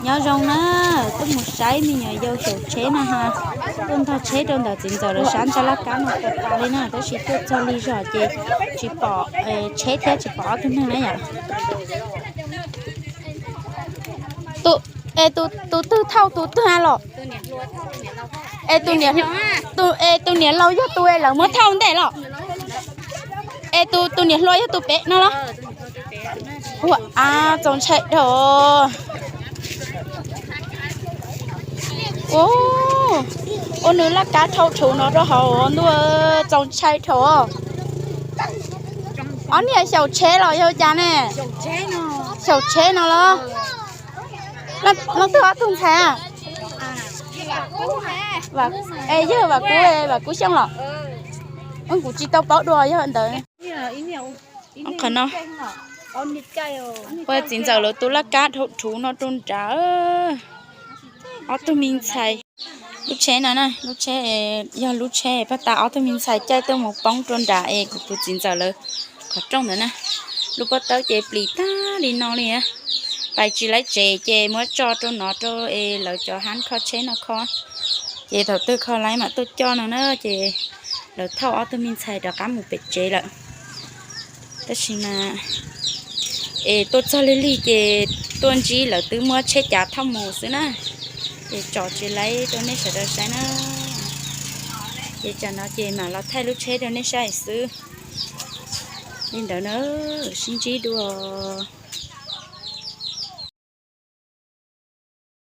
Nyob zoo na, tuaj mus saib me nyuam yaus xyaum tsheb na ha. Tuaj ntog tsheb rau ntawm txiv ntxawm lawv sab ntsa laj kab no puas tas li na, tab sis tuaj txog lig zog ces tsis pom, tsheb thiab tsis pom ob tug neeg na yom. Tus, es tus twg thauj tus twg los? Es tus niam, es tus niam laus yog tus lawv muab thauj ntej los? Es tus, tus niam hluas yog tus pem no los? Ua, txaus ntshai dhau. Ua, nws laj kab dhau rhuv no rau hauv ntuj, txaus ntshai dhau. Ob niag xyaum tsheb los yog cas ne? Xyaum tsheb no los? Leej twg ob tug ntxhais? Es yog Vam Kub, Vam Kub Xyooj los? Kuv tsis tau paub dua yog ntawd. Qhov no, ua txiv ntxawm lawv tus laj kab dhau rhuv no rau nrad. Ob tug me ntxhais, lub tsheb no na, lub tsheb, yog lub tsheb pab tas ob tug me ntxhais caij tuaj mus poob rau nrad es kuv tus txiv ntxawm lawv qhov rooj ntawd na. Lub pob tawb ces plis tag li no li. Pais tsis laib tsev ces muab tso rau no rau es lawv cov hab kho tsheb no kho. Ces thaum twg kho laib mam tuaj coj no na, ces lawv thauj ob tug me ntxhais rov qab mus pem tsev lawm. Tab sis mas es tuaj txog lig lig ces tuaj ntsib lawv twb muab tsheb cav thauj mus xwb na. Ces tsom tsis laib rau nej sawv daws saib na. Ces tsam no ces mam los thaij lub tsheb rau nej saib xwb. Li ntawd na, sib ntsib dua.